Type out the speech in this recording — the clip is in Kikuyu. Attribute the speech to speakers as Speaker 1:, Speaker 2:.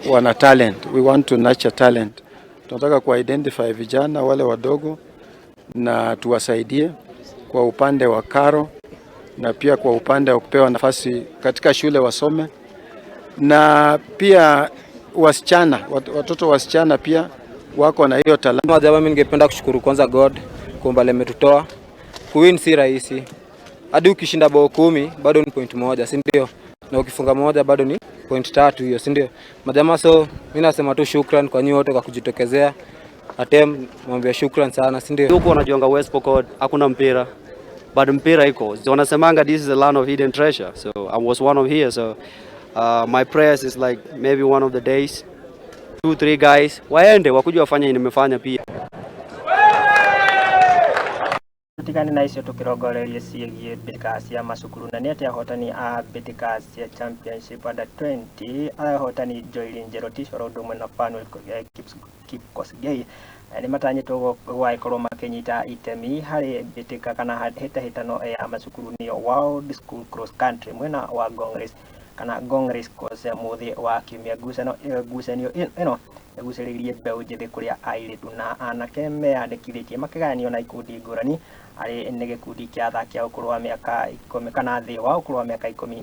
Speaker 1: Wana talent. We want to nurture talent. Tunataka ku-identify vijana wale wadogo na tuwasaidie kwa upande wa karo na pia kwa upande wa kupewa nafasi katika shule wasome, na pia wasichana, watoto wasichana pia wako na hiyo talanta.
Speaker 2: Jamaa, mimi ningependa kushukuru kwanza God kwa umbali ametutoa. Kuwin si rahisi, hadi ukishinda bao 10 bado ni point 1, si ndio? Na ukifunga 1 bado ni point 3 hiyo, si ndio? Majamaa, so mimi nasema tu shukran kwa nyinyi wote kwa kujitokezea. Atem mwambie shukran sana, si ndio?
Speaker 3: Huko wanajuanga West Pokot hakuna mpira, but mpira iko. Wanasemanga this is the land of hidden treasure, so I was one of here. So my prayers is like maybe one of the days 2 3 guys waende wakuja wafanye nimefanya pia.
Speaker 4: Tutigane na icio tukirongorerie ciĩgiĩ mbĩtĩka cia macukuru, na nĩ atĩ ahotani a mbĩtĩka cia championship under 20, ahotani Joylin Jerotich oro ũndũ ũmwe na Fanuel Kipkosgei, nĩ matanyĩtwo gũgagĩkorwo makĩnyita itemi harĩ mbĩtĩka kana hĩtahĩtano ya macukuru, nĩyo World School Cross Country, mwena wa Ngong Race kana Ngong Race Course mũthĩ wa kiumia. Ngucanio ĩno ĩgucĩrĩirie mbeũ njĩthĩ, kũrĩa airĩtu na anake meyandĩkithĩtie makĩgayanio na ikundi ngũrani, arĩ nĩ gĩkundi kĩa athaki a ũkũrũ wa mĩaka 10 kana thĩ wa ũkũrũ wa mĩaka 10.